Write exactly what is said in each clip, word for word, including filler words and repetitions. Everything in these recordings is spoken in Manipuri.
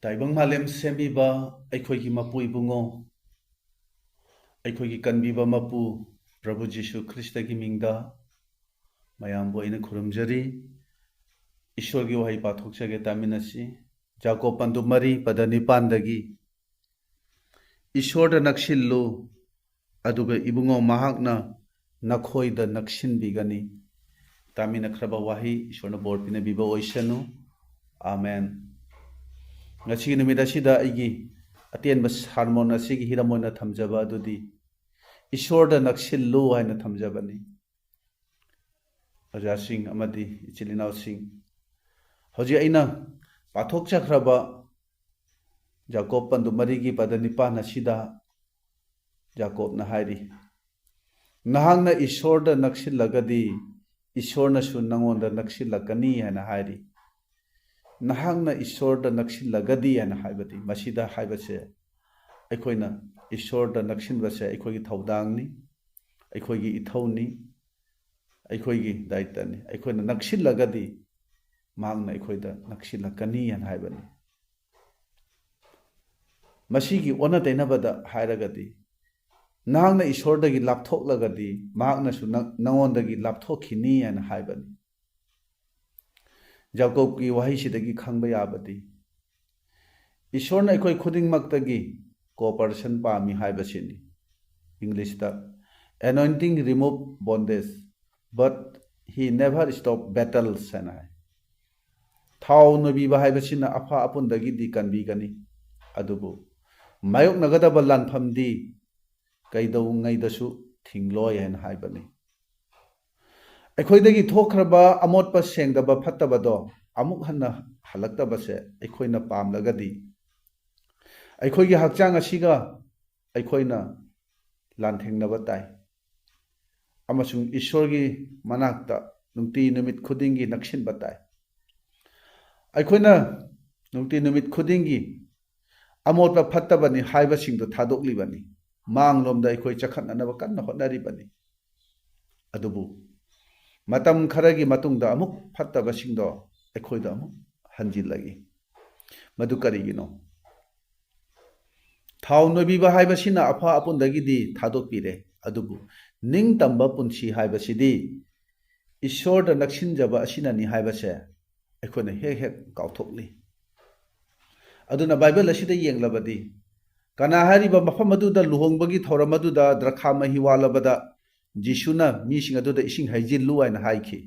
ꯇꯥꯏꯕꯪ ꯃꯥꯂꯦꯝ ꯁꯦꯝꯕꯤꯕ ꯑꯩꯈꯣꯏꯒꯤ ꯃꯄꯨ ꯏꯕꯨꯡꯉꯣ, ꯑꯩꯈꯣꯏꯒꯤ ꯀꯟꯕꯤꯕ ꯃꯄꯨ ꯄ꯭ꯔꯚꯨ ꯖꯤꯁꯨ ꯈ꯭ꯔꯤꯁꯇꯒꯤ ꯃꯤꯡꯗ ꯃꯌꯥꯝꯕꯨ ꯑꯩꯅ ꯈꯨꯔꯨꯝꯖꯔꯤ꯫ ꯏꯁꯣꯔꯒꯤ ꯋꯥꯍꯩ ꯄꯥꯊꯣꯛꯆꯒꯦ, ꯇꯥꯃꯤꯟꯅꯁꯤ꯫ ꯖꯥꯀꯣꯕ ꯄꯟꯗꯨꯞ ꯃꯔꯤ, ꯄꯗ ꯅꯤꯄꯥꯟꯗꯒꯤ, "ꯏꯁꯣꯔꯗ ꯅꯛꯁꯤꯜꯂꯨ, ꯑꯗꯨꯒ ꯏꯕꯨꯡꯉꯣ, ꯃꯍꯥꯛꯅ ꯅꯈꯣꯏꯗ ꯅꯛꯁꯤꯟꯕꯤꯒꯅꯤ"꯫ ꯇꯥꯃꯤꯟꯅꯈ꯭ꯔꯕ ꯋꯥꯍꯩ ꯏꯁꯣꯔꯅ ꯕꯣꯔ ꯄꯤꯅꯕꯤꯕ ꯑꯣꯏꯁꯅꯨ꯫ ꯑꯥꯃꯦꯟ꯫ ꯉꯁꯤꯒꯤ ꯅꯨꯃꯤꯠ ꯑꯁꯤꯗ ꯑꯩꯒꯤ ꯑꯇꯦꯟꯕ ꯁꯥꯔꯃꯣꯟ ꯑꯁꯤꯒꯤ ꯍꯤꯔꯝ ꯑꯣꯏꯅ ꯊꯝꯖꯕ ꯑꯗꯨꯗꯤ "ꯏꯁꯣꯔꯗ ꯅꯛꯁꯤꯜꯂꯨ" ꯍꯥꯏꯅ ꯊꯝꯖꯕꯅꯤ꯫ ꯑꯣꯖꯥꯁꯤꯡ ꯑꯃꯗꯤ ꯏꯆꯤꯜ ꯏꯅꯥꯎꯁꯤꯡ, ꯍꯧꯖꯤꯛ ꯑꯩꯅ ꯄꯥꯊꯣꯛꯆꯈ꯭ꯔꯕ ꯖꯥꯀꯣꯕ ꯄꯟꯗꯨꯞ ꯃꯔꯤꯒꯤ ꯄꯗ ꯅꯤꯄꯥꯟ ꯑꯁꯤꯗ ꯖꯥꯀꯣꯕꯅ ꯍꯥꯏꯔꯤ, "ꯅꯍꯥꯛꯅ ꯏꯁꯣꯔꯗ ꯅꯛꯁꯤꯜꯂꯒꯗꯤ, ꯏꯁꯣꯔꯅꯁꯨ ꯅꯉꯣꯟꯗ ꯅꯛꯁꯤꯜꯂꯛꯀꯅꯤ" ꯍꯥꯏꯅ ꯍꯥꯏꯔꯤ꯫ "ꯅꯍꯥꯛꯅ ꯏꯁꯣꯔꯗ ꯅꯛꯁꯤꯜꯂꯒꯗꯤ" ꯍꯥꯏꯅ ꯍꯥꯏꯕꯗꯤ, ꯃꯁꯤꯗ ꯍꯥꯏꯕꯁꯦ, ꯑꯩꯈꯣꯏꯅ ꯏꯁꯣꯔꯗ ꯅꯛꯁꯤꯟꯕꯁꯦ ꯑꯩꯈꯣꯏꯒꯤ ꯊꯧꯗꯥꯡꯅꯤ, ꯑꯩꯈꯣꯏꯒꯤ ꯏꯊꯧꯅꯤ, ꯑꯩꯈꯣꯏꯒꯤ ꯗꯥꯏꯇꯅꯤ꯫ ꯑꯩꯈꯣꯏꯅ ꯅꯛꯁꯤꯜꯂꯒꯗꯤ ꯃꯍꯥꯛꯅ ꯑꯩꯈꯣꯏꯗ ꯅꯛꯁꯤꯜꯂꯛꯀꯅꯤ ꯍꯥꯏꯅ ꯍꯥꯏꯕꯅꯤ꯫ ꯃꯁꯤꯒꯤ ꯑꯣꯟꯅ ꯇꯩꯅꯕꯗ ꯍꯥꯏꯔꯒꯗꯤ, "ꯅꯍꯥꯛꯅ ꯏꯁꯣꯔꯗꯒꯤ ꯂꯥꯞꯊꯣꯛꯂꯒꯗꯤ, ꯃꯍꯥꯛꯅꯁꯨ ꯅꯪ-, ꯅꯉꯣꯟꯗꯒꯤ ꯂꯥꯞꯊꯣꯛꯈꯤꯅꯤ" ꯍꯥꯏꯅ ꯍꯥꯏꯕꯅꯤ꯫ ꯖꯥꯀꯣꯕꯀꯤ ꯋꯥꯍꯩꯁꯤꯗꯒꯤ ꯈꯪꯕ ꯌꯥꯕꯗꯤ, ꯏꯁꯣꯔꯅ ꯑꯩꯈꯣꯏ ꯈꯨꯗꯤꯡꯃꯛꯇꯒꯤ cooperation ꯄꯥꯝꯃꯤ ꯍꯥꯏꯕꯁꯤꯅꯤ꯫ ꯏꯪꯂꯤꯁꯇ, "Anointing remove bondage, but he never stop battles" ꯍꯥꯏꯅ ꯍꯥꯏ꯫ ꯊꯥꯎ ꯅꯣꯏꯕꯤꯕ ꯍꯥꯏꯕꯁꯤꯅ ꯑꯐ ꯑꯄꯨꯟꯗꯒꯤꯗꯤ ꯀꯟꯕꯤꯒꯅꯤ, ꯑꯗꯨꯕꯨ ꯃꯥꯌꯣꯛꯅꯒꯗꯕ ꯂꯥꯟꯐꯝꯗꯤ ꯀꯩꯗꯧꯉꯩꯗꯁꯨ ꯊꯤꯡꯂꯣꯏ ꯍꯥꯏꯅ ꯍꯥꯏꯕꯅꯤ꯫ ꯑꯩꯈꯣꯏꯗꯒꯤ ꯊꯣꯛꯈ꯭ꯔꯕ ꯑꯃꯣꯠꯄ, ꯁꯦꯡꯗꯕ, ꯐꯠꯇꯕꯗꯣ ꯑꯃꯨꯛ ꯍꯟꯅ ꯍꯜꯂꯛꯇꯕꯁꯦ ꯑꯩꯈꯣꯏꯅ ꯄꯥꯝꯂꯒꯗꯤ, ꯑꯩꯈꯣꯏꯒꯤ ꯍꯛꯆꯥꯡ ꯑꯁꯤꯒ ꯑꯩꯈꯣꯏꯅ ꯂꯥꯟꯊꯦꯡꯅꯕ ꯇꯥꯏ, ꯑꯃꯁꯨꯡ ꯏꯁꯣꯔꯒꯤ ꯃꯅꯥꯛꯇ ꯅꯨꯡꯇꯤ ꯅꯨꯃꯤꯠ ꯈꯨꯗꯤꯡꯒꯤ ꯅꯛꯁꯤꯟꯕ ꯇꯥꯏ꯫ ꯑꯩꯈꯣꯏꯅ ꯅꯨꯡꯇꯤ ꯅꯨꯃꯤꯠ ꯈꯨꯗꯤꯡꯒꯤ ꯑꯃꯣꯠꯄ, ꯐꯠꯇꯕꯅꯤ ꯍꯥꯏꯕꯁꯤꯡꯗꯨ ꯊꯥꯗꯣꯛꯂꯤꯕꯅꯤ, ꯃꯥꯡꯂꯣꯝꯗ ꯑꯩꯈꯣꯏ ꯆꯈꯠꯅꯅꯕ ꯀꯟꯅ ꯍꯣꯠꯅꯔꯤꯕꯅꯤ꯫ ꯑꯗꯨꯕꯨ ꯃꯇꯝ ꯈꯔꯒꯤ ꯃꯇꯨꯡꯗ ꯑꯃꯨꯛ ꯐꯠꯇꯕꯁꯤꯡꯗꯣ ꯑꯩꯈꯣꯏꯗ ꯑꯃꯨꯛ ꯍꯟꯖꯤꯜꯂꯛꯏ꯫ ꯃꯗꯨ ꯀꯔꯤꯒꯤꯅꯣ? ꯊꯥꯎ ꯅꯣꯏꯕꯤꯕ ꯍꯥꯏꯕꯁꯤꯅ ꯑꯐ ꯑꯄꯨꯟꯗꯒꯤꯗꯤ ꯊꯥꯗꯣꯛꯄꯤꯔꯦ, ꯑꯗꯨꯕꯨ ꯅꯤꯡꯇꯝꯕ ꯄꯨꯟꯁꯤ ꯍꯥꯏꯕꯁꯤꯗꯤ ꯏꯁꯣꯔꯗ ꯅꯛꯁꯤꯟꯖꯕ ꯑꯁꯤꯅꯅꯤ ꯍꯥꯏꯕꯁꯦ ꯑꯩꯈꯣꯏꯅ ꯍꯦꯛ ꯍꯦꯛ ꯀꯥꯎꯊꯣꯛꯂꯤ꯫ ꯑꯗꯨꯅ ꯕꯥꯏꯕꯜ ꯑꯁꯤꯗ ꯌꯦꯡꯂꯕꯗꯤ, ꯀꯅꯥ ꯍꯥꯏꯔꯤꯕ ꯃꯐꯝ ꯑꯗꯨꯗ ꯂꯨꯍꯣꯡꯕꯒꯤ ꯊꯧꯔꯝ ꯑꯗꯨꯗ ꯗ꯭ꯔꯈꯥ ꯃꯍꯤ ꯋꯥꯠꯂꯕꯗ ꯖꯤꯁꯨꯅ ꯃꯤꯁꯤꯡ ꯑꯗꯨꯗ ꯏꯁꯤꯡ ꯍꯩꯖꯤꯜꯂꯨ ꯍꯥꯏꯅ ꯍꯥꯏꯈꯤ꯫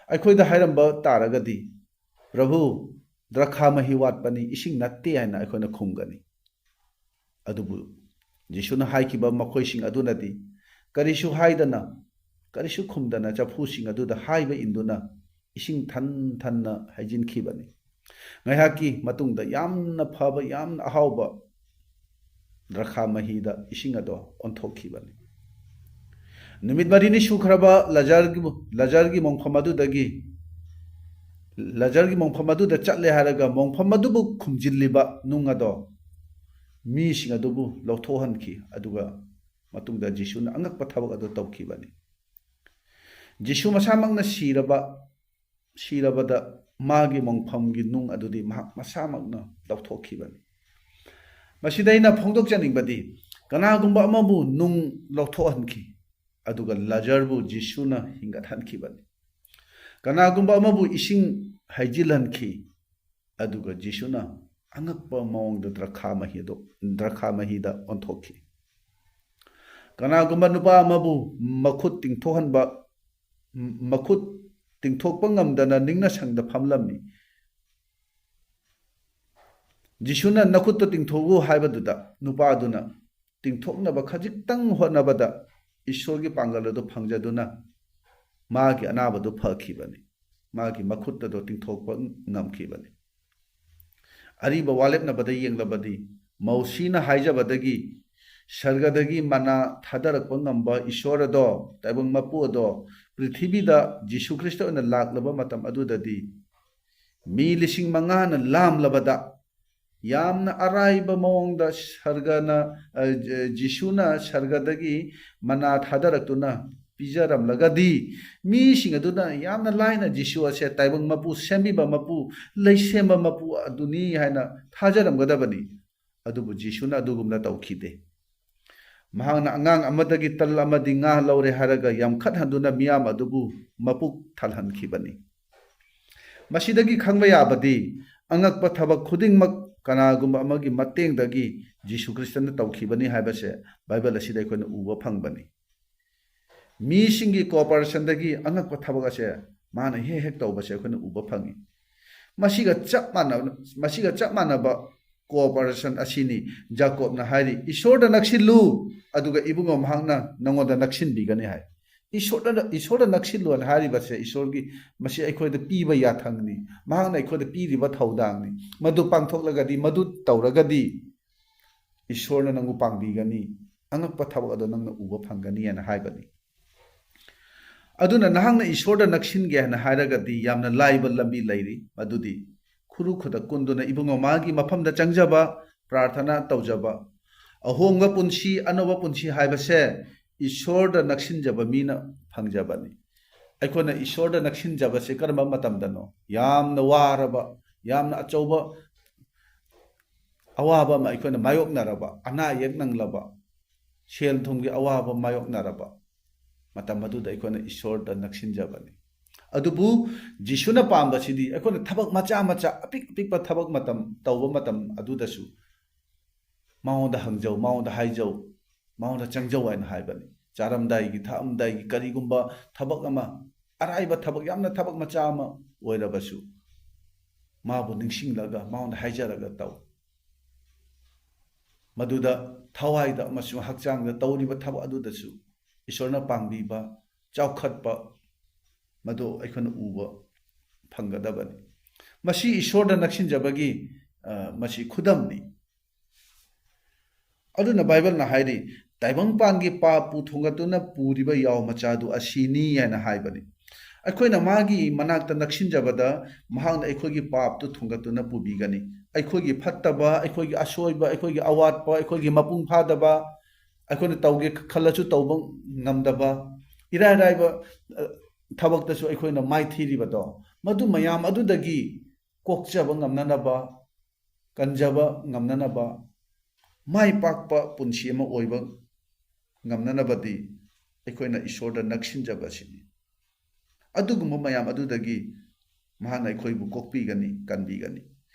ꯑꯩꯈꯣꯏꯗ ꯍꯥꯏꯔꯝꯕ ꯇꯥꯔꯒꯗꯤ, "ꯄ꯭ꯔꯚꯨ, ꯗ꯭ꯔꯈꯥ ꯃꯍꯤ ꯋꯥꯠꯄꯅꯤ, ꯏꯁꯤꯡ ꯅꯠꯇꯦ" ꯍꯥꯏꯅ ꯑꯩꯈꯣꯏꯅ ꯈꯨꯝꯒꯅꯤ꯫ ꯑꯗꯨꯕꯨ ꯖꯤꯁꯨꯅ ꯍꯥꯏꯈꯤꯕ ꯃꯈꯣꯏꯁꯤꯡ ꯑꯗꯨꯅꯗꯤ ꯀꯔꯤꯁꯨ ꯍꯥꯏꯗꯅ, ꯀꯔꯤꯁꯨ ꯈꯨꯝꯗꯅ ꯆꯐꯨꯁꯤꯡ ꯑꯗꯨꯗ ꯍꯥꯏꯕ ꯏꯟꯗꯨꯅ ꯏꯁꯤꯡ ꯊꯟ ꯊꯟꯅ ꯍꯩꯖꯤꯟꯈꯤꯕꯅꯤ꯫ ꯉꯥꯏꯍꯥꯛꯀꯤ ꯃꯇꯨꯡꯗ ꯌꯥꯝꯅ ꯐꯕ, ꯌꯥꯝꯅ ꯑꯍꯥꯎꯕ ꯗ꯭ꯔꯈꯥ ꯃꯍꯤꯗ ꯏꯁꯤꯡ ꯑꯗꯣ ꯑꯣꯟꯊꯣꯛꯈꯤꯕꯅꯤ꯫ ꯅꯨꯃꯤꯠ ꯃꯔꯤꯅꯤ ꯁꯨꯈ꯭ꯔꯕ ꯂꯖꯔꯒꯤ, ꯂꯖꯔꯒꯤ ꯃꯣꯡꯐꯝ ꯑꯗꯨꯗꯒꯤ, ꯂꯖꯔꯒꯤ ꯃꯣꯡꯐꯝ ꯑꯗꯨꯗ ꯆꯠꯂꯦ ꯍꯥꯏꯔꯒ ꯃꯣꯡꯐꯝ ꯑꯗꯨꯕꯨ ꯈꯨꯝꯖꯤꯜꯂꯤꯕ ꯅꯨꯡ ꯑꯗꯣ ꯃꯤꯁꯤꯡ ꯑꯗꯨꯕꯨ ꯂꯧꯊꯣꯛꯍꯟꯈꯤ꯫ ꯑꯗꯨꯒ ꯃꯇꯨꯡꯗ ꯖꯤꯁꯨꯅ ꯑꯉꯛꯄ ꯊꯕꯛ ꯑꯗꯨ ꯇꯧꯈꯤꯕꯅꯤ꯫ ꯖꯤꯁꯨ ꯃꯁꯥꯃꯛꯅ ꯁꯤꯔꯕ, ꯁꯤꯔꯕꯗ ꯃꯥꯒꯤ ꯃꯣꯡꯐꯝꯒꯤ ꯅꯨꯡ ꯑꯗꯨꯗꯤ ꯃꯍꯥꯛ ꯃꯁꯥꯃꯛꯅ ꯂꯧꯊꯣꯛꯈꯤꯕꯅꯤ꯫ ꯃꯁꯤꯗ ꯑꯩꯅ ꯐꯣꯡꯗꯣꯛꯆꯅꯤꯡꯕꯗꯤ, ꯀꯅꯥꯒꯨꯝꯕ ꯑꯃꯕꯨ ꯅꯨꯡ ꯂꯧꯊꯣꯛꯍꯟꯈꯤ, ꯑꯗꯨꯒ ꯂꯥꯖꯔꯕꯨ ꯖꯤꯁꯨꯅ ꯍꯤꯡꯒꯠꯍꯟꯈꯤꯕꯅꯤ꯫ ꯀꯅꯥꯒꯨꯝꯕ ꯑꯃꯕꯨ ꯏꯁꯤꯡ ꯍꯩꯖꯤꯜꯍꯟꯈꯤ, ꯑꯗꯨꯒ ꯖꯤꯁꯨꯅ ꯑꯉꯛꯄ ꯃꯑꯣꯡꯗ ꯗ꯭ꯔꯈꯥ ꯃꯍꯤ ꯑꯗꯨ ꯗ꯭ꯔꯈꯥ ꯃꯍꯤꯗ ꯑꯣꯟꯊꯣꯛꯈꯤ꯫ ꯀꯅꯥꯒꯨꯝꯕ ꯅꯨꯄꯥ ꯑꯃꯕꯨ ꯃꯈꯨꯠ ꯇꯤꯡꯊꯣꯛꯍꯟꯕ, ꯃꯈꯨꯠ ꯇꯤꯡꯊꯣꯛꯄ ꯉꯝꯗꯅ ꯅꯤꯡꯅ ꯁꯪꯗ ꯐꯝꯂꯝꯃꯤ꯫ ꯖꯤꯁꯨꯅ "ꯅꯈꯨꯠꯇꯨ ꯇꯤꯡꯊꯣꯛꯎ" ꯍꯥꯏꯕꯗꯨꯗ ꯅꯨꯄꯥꯗꯨꯅ ꯇꯤꯡꯊꯣꯛꯅꯕ ꯈꯖꯤꯛꯇꯪ ꯍꯣꯠꯅꯕꯗ ꯏꯁꯣꯔꯒꯤ ꯄꯥꯡꯒꯜ ꯑꯗꯨ ꯐꯪꯖꯗꯨꯅ ꯃꯥꯒꯤ ꯑꯅꯥꯕꯗꯨ ꯐꯈꯤꯕꯅꯤ꯫ ꯃꯥꯒꯤ ꯃꯈꯨꯠ ꯑꯗꯨ ꯇꯤꯡꯊꯣꯛꯄ ꯉꯝꯈꯤꯕꯅꯤ꯫ ꯑꯔꯤꯕ ꯋꯥꯂꯦꯞꯅꯕꯗ ꯌꯦꯡꯂꯕꯗꯤ, ꯃꯧꯁꯤꯅ ꯍꯥꯏꯖꯕꯗꯒꯤ ꯁꯔꯒꯗꯒꯤ ꯃꯅꯥ ꯊꯥꯗꯔꯛꯄ ꯉꯝꯕ ꯏꯁꯣꯔ ꯑꯗꯣ, ꯇꯥꯏꯕꯪ ꯃꯄꯨ ꯑꯗꯣ, ꯄ꯭ꯔꯤꯊꯤꯕꯤꯗ ꯖꯤꯁꯨ ꯈ꯭ꯔꯤꯁꯇ ꯑꯣꯏꯅ ꯂꯥꯛꯂꯕ ꯃꯇꯝ ꯑꯗꯨꯗꯗꯤ ꯃꯤ ꯂꯤꯁꯤꯡ ꯃꯉꯥꯅ ꯂꯥꯝꯂꯕꯗ ꯌꯥꯝꯅ ꯑꯔꯥꯏꯕ ꯃꯑꯣꯡꯗ ꯁꯔꯒꯅ, ꯑ, ꯖ-, ꯖꯤꯁꯨꯅ ꯁꯔꯒꯗꯒꯤ ꯃꯅꯥ ꯊꯥꯗꯔꯛꯇꯨꯅ ꯄꯤꯖꯔꯝꯂꯒꯗꯤ, ꯃꯤꯁꯤꯡ ꯑꯗꯨꯅ ꯌꯥꯝꯅ ꯂꯥꯏꯅ ꯖꯤꯁꯨ ꯑꯁꯦ ꯇꯥꯏꯕꯪ ꯃꯄꯨ, ꯁꯦꯝꯕꯤꯕ ꯃꯄꯨ, ꯂꯩꯁꯦꯝꯕ ꯃꯄꯨ ꯑꯗꯨꯅꯤ ꯍꯥꯏꯅ ꯊꯥꯖꯔꯝꯒꯗꯕꯅꯤ꯫ ꯑꯗꯨꯕꯨ ꯖꯤꯁꯨꯅ ꯑꯗꯨꯒꯨꯝꯅ ꯇꯧꯈꯤꯗꯦ꯫ ꯃꯍꯥꯛꯅ ꯑꯉꯥꯡ ꯑꯃꯗꯒꯤ ꯇꯜ ꯑꯃꯗꯤ ꯉꯥ ꯂꯧꯔꯦ ꯍꯥꯏꯔꯒ ꯌꯥꯝꯈꯠꯍꯟꯗꯨꯅ ꯃꯤꯌꯥꯝ ꯑꯗꯨꯕꯨ ꯃꯄꯨꯛ ꯊꯜꯍꯟꯈꯤꯕꯅꯤ꯫ ꯃꯁꯤꯗꯒꯤ ꯈꯪꯕ ꯌꯥꯕꯗꯤ, ꯑꯉꯛꯄ ꯊꯕꯛ ꯈꯨꯗꯤꯡꯃꯛ ꯀꯅꯥꯒꯨꯝꯕ ꯑꯃꯒꯤ ꯃꯇꯦꯡꯗꯒꯤ ꯖꯤꯁꯨ ꯈ꯭ꯔꯤꯁꯇꯅ ꯇꯧꯈꯤꯕꯅꯤ ꯍꯥꯏꯕꯁꯦ ꯕꯥꯏꯕꯜ ꯑꯁꯤꯗ ꯑꯩꯈꯣꯏꯅ ꯎꯕ ꯐꯪꯕꯅꯤ꯫ ꯃꯤꯁꯤꯡꯒꯤ ꯀꯣꯑꯣꯄꯔꯦꯁꯟꯗꯒꯤ ꯑꯉꯛꯄ ꯊꯕꯛ ꯑꯁꯦ ꯃꯥꯅ ꯍꯦꯛ ꯍꯦꯛ ꯇꯧꯕꯁꯦ ꯑꯩꯈꯣꯏꯅ ꯎꯕ ꯐꯪꯉꯤ꯫ ꯃꯁꯤꯒ ꯆꯞ ꯃꯥꯟꯅꯕ, ꯃꯁꯤꯒ ꯆꯞ ꯃꯥꯟꯅꯕ ꯀꯣꯑꯣꯄꯔꯦꯁꯟ ꯑꯁꯤꯅꯤ ꯖꯥꯀꯣꯕꯅ ꯍꯥꯏꯔꯤ, "ꯏꯁꯣꯔꯗ ꯅꯛꯁꯤꯜꯂꯨ, ꯑꯗꯨꯒ ꯏꯕꯨꯡꯉꯣ ꯃꯍꯥꯛꯅ ꯅꯪꯉꯣꯟꯗ ꯅꯛꯁꯤꯟꯕꯤꯒꯅꯤ" ꯍꯥꯏ꯫ ꯏꯁꯣꯔꯗ, ꯏꯁꯣꯔꯗ ꯅꯛꯁꯤꯜꯂꯨ ꯍꯥꯏꯅ ꯍꯥꯏꯔꯤꯕꯁꯦ, ꯏꯁꯣꯔꯒꯤ, ꯃꯁꯤ ꯑꯩꯈꯣꯏꯗ ꯄꯤꯕ ꯌꯥꯊꯪꯅꯤ, ꯃꯍꯥꯛꯅ ꯑꯩꯈꯣꯏꯗ ꯄꯤꯔꯤꯕ ꯊꯧꯗꯥꯡꯅꯤ꯫ ꯃꯗꯨ ꯄꯥꯡꯊꯣꯛꯂꯒꯗꯤ, ꯃꯗꯨ ꯇꯧꯔꯒꯗꯤ ꯏꯁꯣꯔꯅ ꯅꯪꯕꯨ ꯄꯥꯡꯕꯤꯒꯅꯤ, ꯑꯉꯛꯄ ꯊꯕꯛ ꯑꯗꯣ ꯅꯪꯅ ꯎꯕ ꯐꯪꯒꯅꯤ ꯍꯥꯏꯅ ꯍꯥꯏꯕꯅꯤ꯫ ꯑꯗꯨꯅ ꯅꯍꯥꯛꯅ ꯏꯁꯣꯔꯗ ꯅꯛꯁꯤꯟꯒꯦ ꯍꯥꯏꯅ ꯍꯥꯏꯔꯒꯗꯤ ꯌꯥꯝꯅ ꯂꯥꯏꯕ ꯂꯝꯕꯤ ꯂꯩꯔꯤ, ꯃꯗꯨꯗꯤ ꯈꯨꯔꯨ ꯈꯨꯗꯛ ꯀꯨꯟꯗꯨꯅ ꯏꯕꯨꯡꯉꯣ ꯃꯥꯒꯤ ꯃꯐꯝꯗ ꯆꯪꯖꯕ, ꯄ꯭ꯔꯥꯔꯊꯅꯥ ꯇꯧꯖꯕ꯫ ꯑꯍꯣꯡꯕ ꯄꯨꯟꯁꯤ, ꯑꯅꯧꯕ ꯄꯨꯟꯁꯤ ꯍꯥꯏꯕꯁꯦ ꯏꯁꯣꯔꯗ ꯅꯛꯁꯤꯟꯖꯕ ꯃꯤꯅ ꯐꯪꯖꯕꯅꯤ꯫ ꯑꯩꯈꯣꯏꯅ ꯏꯁꯣꯔꯗ ꯅꯛꯁꯤꯟꯖꯕꯁꯦ ꯀꯔꯝꯕ ꯃꯇꯝꯗꯅꯣ? ꯌꯥꯝꯅ ꯋꯥꯔꯕ, ꯌꯥꯝꯅ ꯑꯆꯧꯕ ꯑꯋꯥꯕ ꯑꯃ ꯑꯩꯈꯣꯏꯅ ꯃꯥꯌꯣꯛꯅꯔꯕ, ꯑꯅꯥ ꯑꯌꯦꯛ ꯅꯪꯂꯕ, ꯁꯦꯜ ꯊꯨꯝꯒꯤ ꯑꯋꯥꯕ ꯃꯥꯌꯣꯛꯅꯔꯕ ꯃꯇꯝ ꯑꯗꯨꯗ ꯑꯩꯈꯣꯏꯅ ꯏꯁꯣꯔꯗ ꯅꯛꯁꯤꯟꯖꯕꯅꯤ꯫ ꯑꯗꯨꯕꯨ ꯖꯤꯁꯨꯅ ꯄꯥꯝꯕꯁꯤꯗꯤ ꯑꯩꯈꯣꯏꯅ ꯊꯕꯛ ꯃꯆꯥ ꯃꯆꯥ, ꯑꯄꯤꯛ ꯑꯄꯤꯛꯄ ꯊꯕꯛ ꯃꯇꯝ ꯇꯧꯕ ꯃꯇꯝ ꯑꯗꯨꯗꯁꯨ ꯃꯉꯣꯟꯗ ꯍꯪꯖꯧ, ꯃꯉꯣꯟꯗ ꯍꯥꯏꯖꯧ, ꯃꯉꯣꯟꯗ ꯆꯪꯖꯧ ꯍꯥꯏꯅ ꯍꯥꯏꯕꯅꯤ꯫ ꯆꯥꯔꯝꯗꯥꯏꯒꯤ, ꯊꯛꯑꯝꯗꯥꯏꯒꯤ, ꯀꯔꯤꯒꯨꯝꯕ ꯊꯕꯛ ꯑꯃ, ꯑꯔꯥꯏꯕ ꯊꯕꯛ, ꯌꯥꯝꯅ ꯊꯕꯛ ꯃꯆꯥ ꯑꯃ ꯑꯣꯏꯔꯕꯁꯨ, ꯃꯥꯕꯨ ꯅꯤꯡꯁꯤꯡꯂꯒ, ꯃꯉꯣꯟꯗ ꯍꯥꯏꯖꯔꯒ ꯇꯧ꯫ ꯃꯗꯨꯗ ꯊꯋꯥꯏꯗ ꯑꯃꯁꯨꯡ ꯍꯛꯆꯥꯡꯗ ꯇꯧꯔꯤꯕ ꯊꯕꯛ ꯑꯗꯨꯗꯁꯨ ꯏꯁꯣꯔꯅ ꯄꯥꯡꯕꯤꯕ, ꯆꯥꯎꯈꯠꯄ, ꯃꯗꯨ ꯑꯩꯈꯣꯏꯅ ꯎꯕ ꯐꯪꯒꯗꯕꯅꯤ꯫ ꯃꯁꯤ ꯏꯁꯣꯔꯗ ꯅꯛꯁꯤꯟꯖꯕꯒꯤ, ꯑ, ꯃꯁꯤ ꯈꯨꯗꯝꯅꯤ꯫ ꯑꯗꯨꯅ ꯕꯥꯏꯕꯜꯅ ꯍꯥꯏꯔꯤ, "ꯇꯥꯏꯕꯪꯄꯥꯟꯒꯤ ꯄꯥꯞꯄꯨ ꯊꯣꯡꯒꯠꯇꯨꯅ ꯄꯨꯔꯤꯕ ꯌꯥꯎ ꯃꯆꯥꯗꯨ ꯑꯁꯤꯅꯤ" ꯍꯥꯏꯅ ꯍꯥꯏꯕꯅꯤ꯫ ꯑꯩꯈꯣꯏꯅ ꯃꯥꯒꯤ ꯃꯅꯥꯛꯇ ꯅꯛꯁꯤꯟꯖꯕꯗ, ꯃꯍꯥꯛꯅ ꯑꯩꯈꯣꯏꯒꯤ ꯄꯥꯞꯇꯨ ꯊꯣꯡꯒꯠꯇꯨꯅ ꯄꯨꯕꯤꯒꯅꯤ꯫ ꯑꯩꯈꯣꯏꯒꯤ ꯐꯠꯇꯕ, ꯑꯩꯈꯣꯏꯒꯤ ꯑꯁꯣꯏꯕ, ꯑꯩꯈꯣꯏꯒꯤ ꯑꯋꯥꯠꯄ, ꯑꯩꯈꯣꯏꯒꯤ ꯃꯄꯨꯡ ꯐꯥꯗꯕ, ꯑꯩꯈꯣꯏꯅ ꯇꯧꯒꯦ ꯈꯜꯂꯁꯨ ꯇꯧꯕ ꯉꯝꯗꯕ, ꯏꯔꯥꯏ ꯂꯥꯏꯕ, ꯑ, ꯊꯕꯛꯇꯁꯨ ꯑꯩꯈꯣꯏꯅ ꯃꯥꯏꯊꯤꯔꯤꯕꯗꯣ, ꯃꯗꯨ ꯃꯌꯥꯝ ꯑꯗꯨꯗꯒꯤ ꯀꯣꯛꯆꯕ ꯉꯝꯅꯅꯕ, ꯀꯟꯖꯕ ꯉꯝꯅꯅꯕ, ꯃꯥꯏ ꯄꯥꯛꯄ ꯄꯨꯟꯁꯤ ꯑꯃ ꯑꯣꯏꯕ ꯉꯝꯅꯅꯕꯗꯤ ꯑꯩꯈꯣꯏꯅ ꯏꯁꯣꯔꯗ ꯅꯛꯁꯤꯟꯖꯕ ꯑꯁꯤꯅꯤ꯫ ꯑꯗꯨꯒꯨꯝꯕ ꯃꯌꯥꯝ ꯑꯗꯨꯗꯒꯤ ꯃꯍꯥꯛꯅ ꯑꯩꯈꯣꯏꯕꯨ ꯀꯣꯛꯄꯤꯒꯅꯤ, ꯀꯟꯕꯤꯒꯅꯤ꯫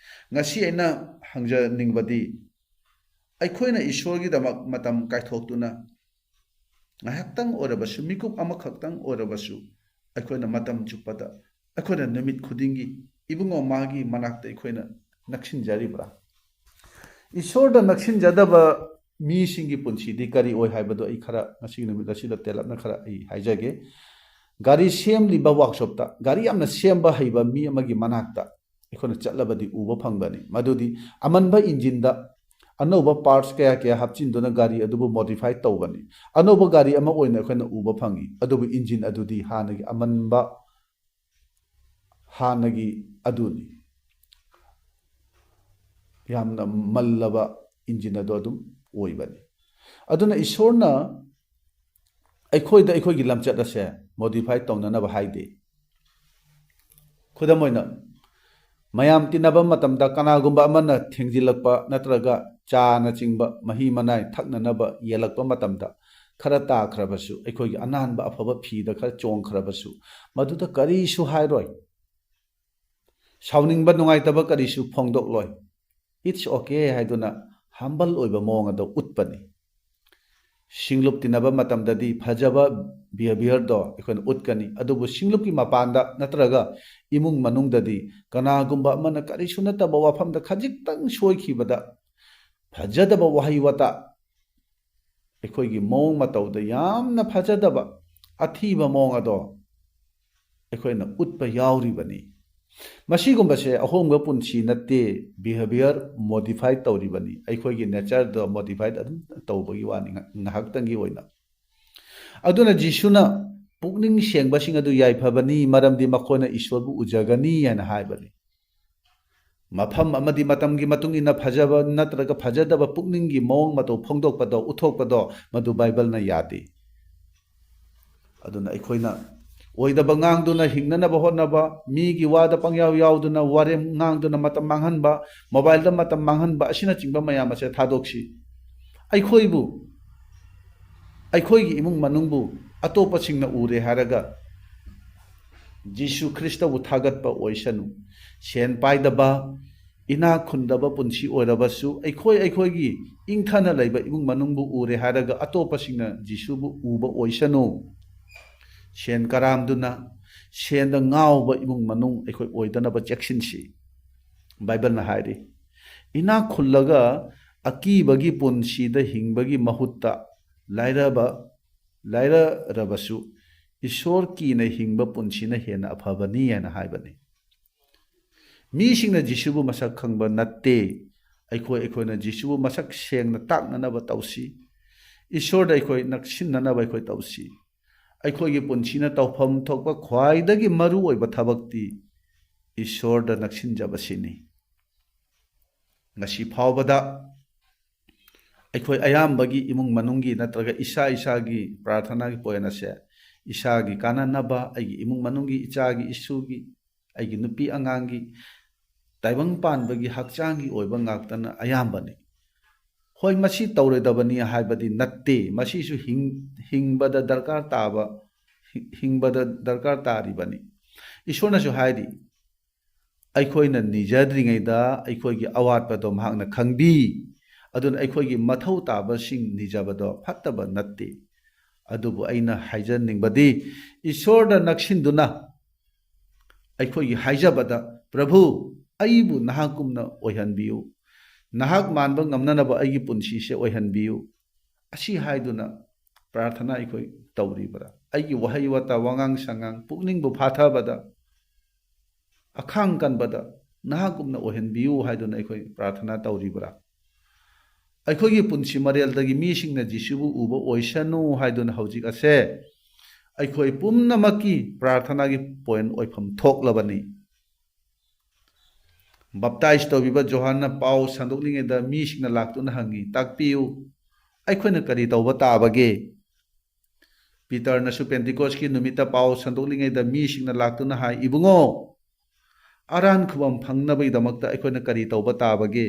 ꯉꯁꯤ ꯑꯩꯅ ꯍꯪꯖꯅꯤꯡꯕꯗꯤ, ꯑꯩꯈꯣꯏꯅ ꯏꯁꯣꯔꯒꯤꯗꯃꯛ ꯃꯇꯝ ꯀꯥꯏꯊꯣꯛꯇꯨꯅ ꯉꯥꯏꯍꯥꯛꯇꯪ ꯑꯣꯏꯔꯕꯁꯨ, ꯃꯤꯀꯨꯞ ꯑꯃꯈꯛꯇꯪ ꯑꯣꯏꯔꯕꯁꯨ, ꯑꯩꯈꯣꯏꯅ ꯃꯇꯝ ꯆꯨꯞꯄꯗ, ꯑꯩꯈꯣꯏꯅ ꯅꯨꯃꯤꯠ ꯈꯨꯗꯤꯡꯒꯤ ꯏꯕꯨꯡꯉꯣ ꯃꯥꯒꯤ ꯃꯅꯥꯛꯇ ꯑꯩꯈꯣꯏꯅ ꯅꯛꯁꯤꯟꯖꯔꯤꯕ꯭ꯔꯥ? ꯏꯁꯣꯔꯗ ꯅꯛꯁꯤꯟꯖꯗꯕ ꯃꯤꯁꯤꯡꯒꯤ ꯄꯨꯟꯁꯤꯗꯤ ꯀꯔꯤ ꯑꯣꯏ ꯍꯥꯏꯕꯗꯨ ꯑꯩ ꯈꯔ ꯉꯁꯤꯒꯤ ꯅꯨꯃꯤꯠ ꯑꯁꯤꯗ ꯇꯦꯜꯂꯞꯅ ꯈꯔ ꯑꯩ ꯍꯥꯏꯖꯒꯦ꯫ ꯒꯥꯔꯤ ꯁꯦꯝꯂꯤꯕ ꯋꯥꯛꯁꯣꯞꯇ, ꯒꯥꯔꯤ ꯌꯥꯝꯅ ꯁꯦꯝꯕ ꯍꯩꯕ ꯃꯤ ꯑꯃꯒꯤ ꯃꯅꯥꯛꯇ ꯑꯩꯈꯣꯏꯅ ꯆꯠꯂꯕꯗꯤ ꯎꯕ ꯐꯪꯒꯅꯤ꯫ ꯃꯗꯨꯗꯤ ꯑꯃꯟꯕ ꯏꯟꯖꯤꯟꯗ ꯑꯅꯧꯕ ꯄꯥꯔꯠꯁ ꯀꯌꯥ ꯀꯌꯥ ꯍꯥꯞꯆꯤꯟꯗꯨꯅ ꯒꯥꯔꯤ ꯑꯗꯨꯕꯨ ꯃꯣꯗꯤꯐꯥꯏ ꯇꯧꯕꯅꯤ꯫ ꯑꯅꯧꯕ ꯒꯥꯔꯤ ꯑꯃ ꯑꯣꯏꯅ ꯑꯩꯈꯣꯏꯅ ꯎꯕ ꯐꯪꯏ꯫ ꯑꯗꯨꯕꯨ ꯏꯟꯖꯤꯟ ꯑꯗꯨꯗꯤ ꯍꯥꯟꯅꯒꯤ ꯑꯃꯟꯕ, ꯍꯥꯟꯅꯒꯤ ꯑꯗꯨꯅꯤ꯫ ꯌꯥꯝꯅ ꯃꯜꯂꯕ ꯏꯟꯖꯤꯟ ꯑꯗꯨ ꯑꯗꯨꯝ ꯑꯣꯏꯕꯅꯤ꯫ ꯑꯗꯨꯅ ꯏꯁꯣꯔꯅ ꯑꯩꯈꯣꯏꯗ ꯑꯩꯈꯣꯏꯒꯤ ꯂꯝꯆꯠ ꯑꯁꯦ ꯃꯣꯗꯤꯐꯥꯏ ꯇꯧꯅꯅꯕ ꯍꯥꯏꯗꯦ꯫ ꯈꯨꯗꯝ ꯑꯣꯏꯅ, ꯃꯌꯥꯝ ꯇꯤꯟꯅꯕ ꯃꯇꯝꯗ ꯀꯅꯥꯒꯨꯝꯕ ꯑꯃꯅ ꯊꯦꯡꯖꯤꯜꯂꯛꯄ ꯅꯠꯇ꯭ꯔꯒ ꯆꯥꯅꯆꯤꯡꯕ ꯃꯍꯤ ꯃꯅꯥꯏ ꯊꯛꯅꯅꯕ ꯌꯦꯜꯂꯛꯄ ꯃꯇꯝꯗ, ꯈꯔ ꯇꯥꯈ꯭ꯔꯕꯁꯨ ꯑꯩꯈꯣꯏꯒꯤ ꯑꯅꯥꯟꯕ ꯑꯐꯕ ꯐꯤꯗ ꯈꯔ ꯆꯣꯡꯈ꯭ꯔꯕꯁꯨ, ꯃꯗꯨꯗ ꯀꯔꯤꯁꯨ ꯍꯥꯏꯔꯣꯏ꯫ ꯁꯥꯎꯅꯤꯡꯕ, ꯅꯨꯡꯉꯥꯏꯇꯕ ꯀꯔꯤꯁꯨ ꯐꯣꯡꯗꯣꯛꯂꯣꯏ꯫ "It's okay" ꯍꯥꯏꯗꯨꯅ ꯍꯝꯕꯜ ꯑꯣꯏꯕ ꯃꯑꯣꯡ ꯑꯗꯨ ꯎꯠꯄꯅꯤ꯫ ꯁꯤꯡꯂꯨꯞ ꯇꯤꯟꯅꯕ ꯃꯇꯝꯗꯗꯤ ꯐꯖꯕ ꯕꯤꯍꯦꯕꯤꯌꯔꯗꯣ ꯑꯩꯈꯣꯏꯅ ꯎꯠꯀꯅꯤ, ꯑꯗꯨꯕꯨ ꯁꯤꯡꯂꯨꯞꯀꯤ ꯃꯄꯥꯟꯗ ꯅꯠꯇ꯭ꯔꯒ ꯏꯃꯨꯡ ꯃꯅꯨꯡꯗꯗꯤ ꯀꯅꯥꯒꯨꯝꯕ ꯑꯃꯅ ꯀꯔꯤꯁꯨ ꯅꯠꯇꯕ ꯋꯥꯐꯝꯗ ꯈꯖꯤꯛꯇꯪ ꯁꯣꯏꯈꯤꯕꯗ ꯐꯖꯗꯕ ꯋꯥꯍꯩ ꯋꯥꯇꯥ, ꯑꯩꯈꯣꯏꯒꯤ ꯃꯑꯣꯡ ꯃꯇꯧꯗ ꯌꯥꯝꯅ ꯐꯖꯗꯕ, ꯑꯊꯤꯕ ꯃꯑꯣꯡ ꯑꯗꯣ ꯑꯩꯈꯣꯏꯅ ꯎꯠꯄ ꯌꯥꯎꯔꯤꯕꯅꯤ꯫ ꯃꯁꯤꯒꯨꯝꯕꯁꯦ ꯑꯍꯣꯡꯕ ꯄꯨꯟꯁꯤ ꯅꯠꯇꯦ, ꯕꯤꯍꯦꯕꯤꯌꯔ ꯃꯣꯗꯤꯐꯥꯏ ꯇꯧꯔꯤꯕꯅꯤ, ꯑꯩꯈꯣꯏꯒꯤ ꯅꯦꯆꯔꯗꯣ ꯃꯣꯗꯤꯐꯥꯏ ꯑꯗꯨꯝ ꯇꯧꯕꯒꯤ ꯋꯥꯅꯤ, ꯉ-, ꯉꯥꯏꯍꯥꯛꯇꯪꯒꯤ ꯑꯣꯏꯅ꯫ ꯑꯗꯨꯅ ꯖꯤꯁꯨꯅ, "ꯄꯨꯛꯅꯤꯡ ꯁꯦꯡꯕꯁꯤꯡ ꯑꯗꯨ ꯌꯥꯏꯐꯕꯅꯤ, ꯃꯔꯝꯗꯤ ꯃꯈꯣꯏꯅ ꯏꯁꯣꯔꯕꯨ ꯎꯖꯒꯅꯤ" ꯍꯥꯏꯅ ꯍꯥꯏꯕꯅꯤ꯫ ꯃꯐꯝ ꯑꯃꯗꯤ ꯃꯇꯝꯒꯤ ꯃꯇꯨꯡ ꯏꯟꯅ ꯐꯖꯕ ꯅꯠꯇ꯭ꯔꯒ ꯐꯖꯗꯕ ꯄꯨꯛꯅꯤꯡꯒꯤ ꯃꯑꯣꯡ ꯃꯇꯧ ꯐꯣꯡꯗꯣꯛꯄꯗꯣ, ꯎꯠꯊꯣꯛꯄꯗꯣ, ꯃꯗꯨ ꯕꯥꯏꯕꯜꯅ ꯌꯥꯗꯦ꯫ ꯑꯗꯨꯅ ꯑꯩꯈꯣꯏꯅ ꯑꯣꯏꯗꯕ ꯉꯥꯡꯗꯨꯅ ꯍꯤꯡꯅꯅꯕ ꯍꯣꯠꯅꯕ, ꯃꯤꯒꯤ ꯋꯥꯗ ꯄꯪꯌꯥꯎ ꯌꯥꯎꯗꯨꯅ ꯋꯥꯔꯦꯝ ꯉꯥꯡꯗꯨꯅ ꯃꯇꯝ ꯃꯥꯡꯍꯟꯕ, ꯃꯣꯕꯥꯏꯜꯗ ꯃꯇꯝ ꯃꯥꯡꯍꯟꯕ ꯑꯁꯤꯅꯆꯤꯡꯕ ꯃꯌꯥꯝ ꯑꯁꯦ ꯊꯥꯗꯣꯛꯁꯤ꯫ ꯑꯩꯈꯣꯏꯕꯨ, ꯑꯩꯈꯣꯏꯒꯤ ꯏꯃꯨꯡ ꯃꯅꯨꯡꯕꯨ ꯑꯇꯣꯞꯄꯁꯤꯡꯅ ꯎꯔꯦ ꯍꯥꯏꯔꯒ ꯖꯤꯁꯨ ꯈ꯭ꯔꯤꯁꯇꯕꯨ ꯊꯥꯒꯠꯄ ꯑꯣꯏꯁꯅꯨ꯫ ꯁꯦꯟ ꯄꯥꯏꯗꯕ, ꯏꯅꯥꯛ ꯈꯨꯟꯗꯕ ꯄꯨꯟꯁꯤ ꯑꯣꯏꯔꯕꯁꯨ, ꯑꯩꯈꯣꯏ ꯑꯩꯈꯣꯏꯒꯤ ꯏꯪꯊꯅ ꯂꯩꯕ ꯏꯃꯨꯡ ꯃꯅꯨꯡꯕꯨ ꯎꯔꯦ ꯍꯥꯏꯔꯒ ꯑꯇꯣꯞꯄꯁꯤꯡꯅ ꯖꯤꯁꯨꯕꯨ ꯎꯕ ꯑꯣꯏꯁꯅꯨ꯫ ꯁꯦꯟ ꯀꯔꯥꯝꯗꯨꯅ ꯁꯦꯟꯗ ꯉꯥꯎꯕ ꯏꯃꯨꯡ ꯃꯅꯨꯡ ꯑꯩꯈꯣꯏ ꯑꯣꯏꯗꯅꯕ ꯆꯦꯛꯁꯤꯟꯁꯤ꯫ ꯕꯥꯏꯕꯜꯅ ꯍꯥꯏꯔꯤ, ꯏꯅꯥꯛ ꯈꯨꯜꯂꯒ ꯑꯀꯤꯕꯒꯤ ꯄꯨꯟꯁꯤꯗ ꯍꯤꯡꯕꯒꯤ ꯃꯍꯨꯠꯇ ꯂꯥꯏꯔꯕ, ꯂꯥꯏꯔꯔꯕꯁꯨ ꯏꯁꯣꯔ ꯀꯤꯅ ꯍꯤꯡꯕ ꯄꯨꯟꯁꯤꯅ ꯍꯦꯟꯅ ꯑꯐꯕꯅꯤ ꯍꯥꯏꯅ ꯍꯥꯏꯕꯅꯤ꯫ ꯃꯤꯁꯤꯡꯅ ꯖꯤꯁꯨꯕꯨ ꯃꯁꯛ ꯈꯪꯕ ꯅꯠꯇꯦ꯫ ꯑꯩꯈꯣꯏ, ꯑꯩꯈꯣꯏꯅ ꯖꯤꯁꯨꯕꯨ ꯃꯁꯛ ꯁꯦꯡꯅ ꯇꯥꯛꯅꯅꯕ ꯇꯧꯁꯤ꯫ ꯏꯁꯣꯔꯗ ꯑꯩꯈꯣꯏ ꯅꯛꯁꯤꯟꯅꯅꯕ ꯑꯩꯈꯣꯏ ꯇꯧꯁꯤ꯫ ꯑꯩꯈꯣꯏꯒꯤ ꯄꯨꯟꯁꯤꯅ ꯇꯧꯐꯝ ꯊꯣꯛꯄ ꯈ꯭ꯋꯥꯏꯗꯒꯤ ꯃꯔꯨ ꯑꯣꯏꯕ ꯊꯕꯛꯇꯤ ꯏꯁꯣꯔꯗ ꯅꯛꯁꯤꯟꯖꯕꯁꯤꯅꯤ꯫ ꯉꯁꯤ ꯐꯥꯎꯕꯗ ꯑꯩꯈꯣꯏ ꯑꯌꯥꯝꯕꯒꯤ ꯏꯃꯨꯡ ꯃꯅꯨꯡꯒꯤ ꯅꯠꯇ꯭ꯔꯒ ꯏꯁꯥ ꯏꯁꯥꯒꯤ ꯄ꯭ꯔꯥꯔꯊꯅꯥꯒꯤ ꯄꯣꯏꯟ ꯑꯁꯦ ꯏꯁꯥꯒꯤ ꯀꯥꯟꯅꯅꯕ, ꯑꯩꯒꯤ ꯏꯃꯨꯡ ꯃꯅꯨꯡꯒꯤ, ꯏꯆꯥꯒꯤ, ꯏꯁꯨꯒꯤ, ꯑꯩꯒꯤ ꯅꯨꯄꯤ ꯑꯉꯥꯡꯒꯤ, ꯇꯥꯏꯕꯪ ꯄꯥꯟꯕꯒꯤ ꯍꯛꯆꯥꯡꯒꯤ ꯑꯣꯏꯕ ꯉꯥꯛꯇꯅ ꯑꯌꯥꯝꯕꯅꯤ꯫ ꯍꯣꯏ, ꯃꯁꯤ ꯇꯧꯔꯣꯏꯗꯕꯅꯤ ꯍꯥꯏꯕꯗꯤ ꯅꯠꯇꯦ, ꯃꯁꯤꯁꯨ ꯍꯤꯡ-, ꯍꯤꯡꯕꯗ ꯗꯔꯀꯥꯔ ꯇꯥꯕ, ꯍꯤ-, ꯍꯤꯡꯕꯗ ꯗꯔꯀꯥꯔ ꯇꯥꯔꯤꯕꯅꯤ꯫ ꯏꯁꯣꯔꯅꯁꯨ ꯍꯥꯏꯔꯤ, ꯑꯩꯈꯣꯏꯅ ꯅꯤꯖꯗ꯭ꯔꯤꯉꯩꯗ ꯑꯩꯈꯣꯏꯒꯤ ꯑꯋꯥꯠꯄꯗꯣ ꯃꯍꯥꯛꯅ ꯈꯪꯕꯤ꯫ ꯑꯗꯨꯅ ꯑꯩꯈꯣꯏꯒꯤ ꯃꯊꯧ ꯇꯥꯕꯁꯤꯡ ꯅꯤꯖꯕꯗꯣ ꯐꯠꯇꯕ ꯅꯠꯇꯦ꯫ ꯑꯗꯨꯕꯨ ꯑꯩꯅ ꯍꯥꯏꯖꯅꯤꯡꯕꯗꯤ, ꯏꯁꯣꯔꯗ ꯅꯛꯁꯤꯟꯗꯨꯅ ꯑꯩꯈꯣꯏꯒꯤ ꯍꯥꯏꯖꯕꯗ, "ꯄ꯭ꯔꯚꯨ, ꯑꯩꯕꯨ ꯅꯍꯥꯛꯀꯨꯝꯅ ꯑꯣꯏꯍꯟꯕꯤꯌꯨ, ꯅꯍꯥꯛ ꯃꯥꯟꯕ ꯉꯝꯅꯅꯕ ꯑꯩꯒꯤ ꯄꯨꯟꯁꯤꯁꯦ ꯑꯣꯏꯍꯟꯕꯤꯌꯨ" ꯑꯁꯤ ꯍꯥꯏꯗꯨꯅ ꯄ꯭ꯔꯥꯔꯊꯅꯥ ꯑꯩꯈꯣꯏ ꯇꯧꯔꯤꯕ꯭ꯔꯥ? ꯑꯩꯒꯤ ꯋꯥꯍꯩ ꯋꯥꯇꯥ, ꯋꯥꯉꯥꯡ ꯁꯉꯥꯡ, ꯄꯨꯛꯅꯤꯡꯕꯨ ꯐꯥꯊꯕꯗ, ꯑꯈꯥꯡ ꯀꯟꯕꯗ ꯅꯍꯥꯛꯀꯨꯝꯅ ꯑꯣꯏꯍꯟꯕꯤꯌꯨ ꯍꯥꯏꯗꯨꯅ ꯑꯩꯈꯣꯏ ꯄ꯭ꯔꯥꯔꯊꯅꯥ ꯇꯧꯔꯤꯕ꯭ꯔꯥ? ꯑꯩꯈꯣꯏꯒꯤ ꯄꯨꯟꯁꯤ ꯃꯔꯦꯜꯗꯒꯤ ꯃꯤꯁꯤꯡꯅ ꯖꯤꯁꯨꯕꯨ ꯎꯕ ꯑꯣꯏꯁꯅꯨ ꯍꯥꯏꯗꯨꯅ ꯍꯧꯖꯤꯛ ꯑꯁꯦ ꯑꯩꯈꯣꯏ ꯄꯨꯝꯅꯃꯛꯀꯤ ꯄ꯭ꯔꯥꯔꯊꯅꯥꯒꯤ ꯄꯣꯏꯟ ꯑꯣꯏꯐꯝ ꯊꯣꯛꯂꯕꯅꯤ꯫ ꯕꯞꯇꯥꯏꯖ ꯇꯧꯕꯤꯕ ꯖꯣꯍꯥꯟꯅ ꯄꯥꯎ ꯁꯟꯗꯣꯛꯂꯤꯉꯩꯗ ꯃꯤꯁꯤꯡꯅ ꯂꯥꯛꯇꯨꯅ ꯍꯪꯉꯤ, "ꯇꯥꯛꯄꯤꯌꯨ, ꯑꯩꯈꯣꯏꯅ ꯀꯔꯤ ꯇꯧꯕ ꯇꯥꯕꯒꯦ?" ꯄꯤꯇꯔꯅꯁꯨ ꯄꯦꯟꯇꯤꯀꯣꯁꯀꯤ ꯅꯨꯃꯤꯠꯇ ꯄꯥꯎ ꯁꯟꯗꯣꯛꯂꯤꯉꯩꯗ ꯃꯤꯁꯤꯡꯅ ꯂꯥꯛꯇꯨꯅ ꯍꯥꯏ, "ꯏꯕꯨꯡꯉꯣ, ꯑꯔꯥꯟ ꯈꯨꯕꯝ ꯐꯪꯅꯕꯒꯤꯗꯃꯛꯇ ꯑꯩꯈꯣꯏꯅ ꯀꯔꯤ ꯇꯧꯕ ꯇꯥꯕꯒꯦ?"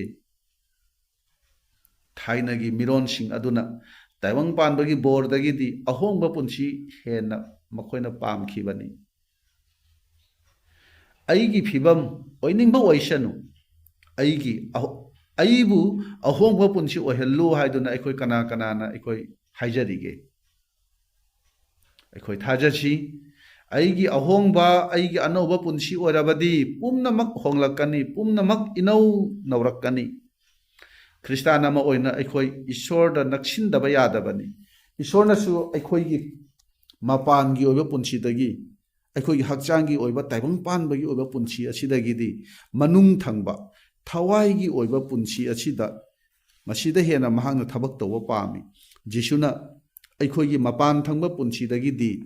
ꯊꯥꯏꯅꯒꯤ ꯃꯤꯔꯣꯟꯁꯤꯡ ꯑꯗꯨꯅ ꯇꯥꯏꯕꯪ ꯄꯥꯟꯕꯒꯤ ꯕꯣꯔꯗꯒꯤꯗꯤ ꯑꯍꯣꯡꯕ ꯄꯨꯟꯁꯤ ꯍꯦꯟꯅ ꯃꯈꯣꯏꯅ ꯄꯥꯝꯈꯤꯕꯅꯤ꯫ "ꯑꯩꯒꯤ ꯐꯤꯕꯝ ꯑꯣꯏꯅꯤꯡꯕ ꯑꯣꯏꯁꯅꯨ, ꯑꯩꯒꯤ ꯑꯍꯣ-, ꯑꯩꯕꯨ ꯑꯍꯣꯡꯕ ꯄꯨꯟꯁꯤ ꯑꯣꯏꯍꯜꯂꯨ" ꯍꯥꯏꯗꯨꯅ ꯑꯩꯈꯣꯏ ꯀꯅꯥ ꯀꯅꯥꯅ ꯑꯩꯈꯣꯏ ꯍꯥꯏꯖꯔꯤꯒꯦ? ꯑꯩꯈꯣꯏ ꯊꯥꯖꯁꯤ, ꯑꯩꯒꯤ ꯑꯍꯣꯡꯕ, ꯑꯩꯒꯤ ꯑꯅꯧꯕ ꯄꯨꯟꯁꯤ ꯑꯣꯏꯔꯕꯗꯤ ꯄꯨꯝꯅꯃꯛ ꯍꯣꯡꯂꯛꯀꯅꯤ, ꯄꯨꯝꯅꯃꯛ ꯏꯅꯧ ꯅꯧꯔꯛꯀꯅꯤ꯫ ꯈ꯭ꯔꯤꯁꯇꯥꯟ ꯑꯃ ꯑꯣꯏꯅ ꯑꯩꯈꯣꯏ ꯏꯁꯣꯔꯗ ꯅꯛꯁꯤꯟꯗꯕ ꯌꯥꯗꯕꯅꯤ꯫ ꯏꯁꯣꯔꯅꯁꯨ ꯑꯩꯈꯣꯏꯒꯤ ꯃꯄꯥꯟꯒꯤ ꯑꯣꯏꯕ ꯄꯨꯟꯁꯤꯗꯒꯤ, ꯑꯩꯈꯣꯏꯒꯤ ꯍꯛꯆꯥꯡꯒꯤ ꯑꯣꯏꯕ, ꯇꯥꯏꯕꯪ ꯄꯥꯟꯕꯒꯤ ꯑꯣꯏꯕ ꯄꯨꯟꯁꯤ ꯑꯁꯤꯗꯒꯤꯗꯤ ꯃꯅꯨꯡ ꯊꯪꯕ, ꯊꯋꯥꯏꯒꯤ ꯑꯣꯏꯕ ꯄꯨꯟꯁꯤ ꯑꯁꯤꯗ, ꯃꯁꯤꯗ ꯍꯦꯟꯅ ꯃꯍꯥꯛꯅ ꯊꯕꯛ ꯇꯧꯕ ꯄꯥꯝꯃꯤ꯫ ꯖꯤꯁꯨꯅ ꯑꯩꯈꯣꯏꯒꯤ ꯃꯄꯥꯟ ꯊꯪꯕ ꯄꯨꯟꯁꯤꯗꯒꯤꯗꯤ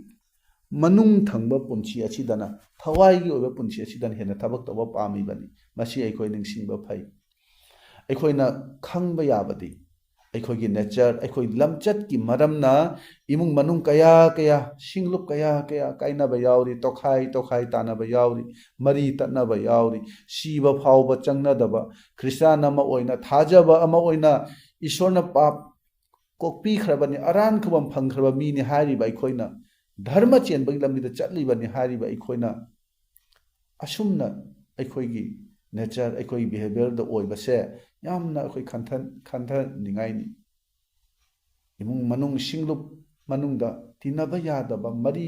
ꯃꯅꯨꯡ ꯊꯪꯕ ꯄꯨꯟꯁꯤ ꯑꯁꯤꯗꯅ, ꯊꯋꯥꯏꯒꯤ ꯑꯣꯏꯕ ꯄꯨꯟꯁꯤ ꯑꯁꯤꯗꯅ ꯍꯦꯟꯅ ꯊꯕꯛ ꯇꯧꯕ ꯄꯥꯝꯃꯤꯕꯅꯤ꯫ ꯃꯁꯤ ꯑꯩꯈꯣꯏ ꯅꯤꯡꯁꯤꯡꯕ ꯐꯩ꯫ ꯑꯩꯈꯣꯏꯅ ꯈꯪꯕ ꯌꯥꯕꯗꯤ, ꯑꯩꯈꯣꯏꯒꯤ ꯅꯦꯆꯔ, ꯑꯩꯈꯣꯏ ꯂꯝꯆꯠꯀꯤ ꯃꯔꯝꯅ ꯏꯃꯨꯡ ꯃꯅꯨꯡ ꯀꯌꯥ ꯀꯌꯥ, ꯁꯤꯡꯂꯨꯞ ꯀꯌꯥ ꯀꯌꯥ ꯀꯥꯏꯅꯕ ꯌꯥꯎꯔꯤ, ꯇꯣꯈꯥꯏ ꯇꯣꯈꯥꯏ ꯇꯥꯅꯕ ꯌꯥꯎꯔꯤ, ꯃꯔꯤ ꯇꯠꯅꯕ ꯌꯥꯎꯔꯤ, ꯁꯤꯕ ꯐꯥꯎꯕ ꯆꯪꯅꯗꯕ, ꯈ꯭ꯔꯤꯁꯇꯥꯟ ꯑꯃ ꯑꯣꯏꯅ, ꯊꯥꯖꯕ ꯑꯃ ꯑꯣꯏꯅ, ꯏꯁꯣꯔꯅ ꯄꯥꯞ ꯀꯣꯛꯄꯤꯈ꯭ꯔꯕꯅꯤ, ꯑꯔꯥꯟ ꯈꯨꯕꯝ ꯐꯪꯈ꯭ꯔꯕ ꯃꯤꯅꯤ ꯍꯥꯏꯔꯤꯕ ꯑꯩꯈꯣꯏꯅ, ꯙꯔꯃ ꯆꯦꯟꯕꯒꯤ ꯂꯝꯕꯤꯗ ꯆꯠꯂꯤꯕꯅꯤ ꯍꯥꯏꯔꯤꯕ ꯑꯩꯈꯣꯏꯅ, ꯑꯁꯨꯝꯅ ꯑꯩꯈꯣꯏꯒꯤ ꯅꯦꯆꯔ, ꯑꯩꯈꯣꯏꯒꯤ ꯕꯤꯍꯦꯕꯤꯌꯔꯗ ꯑꯣꯏꯕꯁꯦ ꯌꯥꯝꯅ ꯑꯩꯈꯣꯏ ꯈꯟꯊ-, ꯈꯟꯊꯅꯤꯡꯉꯥꯏꯅꯤ꯫ ꯏꯃꯨꯡ ꯃꯅꯨꯡ, ꯁꯤꯡꯂꯨꯞ ꯃꯅꯨꯡꯗ ꯇꯤꯟꯅꯕ ꯌꯥꯗꯕ ꯃꯔꯤ,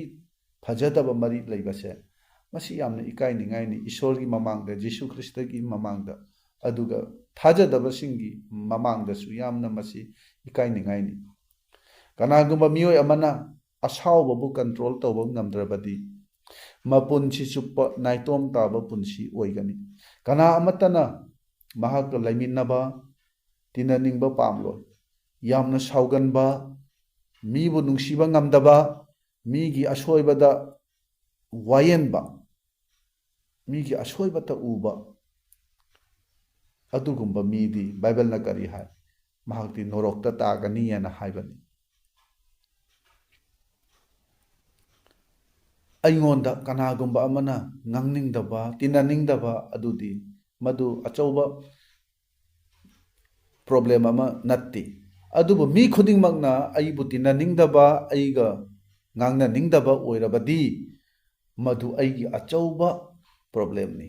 ꯐꯖꯗꯕ ꯃꯔꯤ ꯂꯩꯕꯁꯦ, ꯃꯁꯤ ꯌꯥꯝꯅ ꯏꯀꯥꯏꯅꯤꯡꯉꯥꯏꯅꯤ꯫ ꯏꯁꯣꯔꯒꯤ ꯃꯃꯥꯡꯗ, ꯖꯤꯁꯨ ꯈ꯭ꯔꯤꯁꯇꯒꯤ ꯃꯃꯥꯡꯗ, ꯑꯗꯨꯒ ꯊꯥꯖꯗꯕꯁꯤꯡꯒꯤ ꯃꯃꯥꯡꯗꯁꯨ ꯌꯥꯝꯅ ꯃꯁꯤ ꯏꯀꯥꯏꯅꯤꯡꯉꯥꯏꯅꯤ꯫ ꯀꯅꯥꯒꯨꯝꯕ ꯃꯤꯑꯣꯏ ꯑꯃꯅ ꯑꯁꯥꯎꯕꯕꯨ ꯀꯟꯇ꯭ꯔꯣꯜ ꯇꯧꯕ ꯉꯝꯗ꯭ꯔꯕꯗꯤ, ꯃꯄꯨꯟꯁꯤ ꯆꯨꯞꯄ ꯅꯥꯏꯇꯣꯝ ꯇꯥꯕ ꯄꯨꯟꯁꯤ ꯑꯣꯏꯒꯅꯤ꯫ ꯀꯅꯥ ꯑꯃꯠꯇꯅ ꯃꯍꯥꯛꯀ ꯂꯩꯃꯤꯟꯅꯕ, ꯇꯤꯟꯅꯅꯤꯡꯕ ꯄꯥꯝꯂꯣꯏ꯫ ꯌꯥꯝꯅ ꯁꯥꯎꯒꯟꯕ, ꯃꯤꯕꯨ ꯅꯨꯡꯁꯤꯕ ꯉꯝꯗꯕ, ꯃꯤꯒꯤ ꯑꯁꯣꯏꯕꯗ ꯋꯥꯌꯦꯟꯕ, ꯃꯤꯒꯤ ꯑꯁꯣꯏꯕꯇ ꯎꯕ, ꯑꯗꯨꯒꯨꯝꯕ ꯃꯤꯗꯤ ꯕꯥꯏꯕꯜꯅ ꯀꯔꯤ ꯍꯥꯏ? ꯃꯍꯥꯛꯇꯤ ꯅꯣꯔꯣꯛꯇ ꯇꯥꯒꯅꯤ ꯍꯥꯏꯅ ꯍꯥꯏꯕꯅꯤ꯫ ꯑꯩꯉꯣꯟꯗ ꯀꯅꯥꯒꯨꯝꯕ ꯑꯃꯅ ꯉꯥꯡꯅꯤꯡꯗꯕ, ꯇꯤꯟꯅꯅꯤꯡꯗꯕ ꯑꯗꯨꯗꯤ ꯃꯗꯨ ꯑꯆꯧꯕ problem ꯑꯃ ꯅꯠꯇꯦ꯫ ꯑꯗꯨꯕꯨ ꯃꯤ ꯈꯨꯗꯤꯡꯃꯛꯅ ꯑꯩꯕꯨ ꯇꯤꯟꯅꯅꯤꯡꯗꯕ, ꯑꯩꯒ ꯉꯥꯡꯅꯅꯤꯡꯗꯕ ꯑꯣꯏꯔꯕꯗꯤ ꯃꯗꯨ ꯑꯩꯒꯤ ꯑꯆꯧꯕ problemꯅꯤ꯫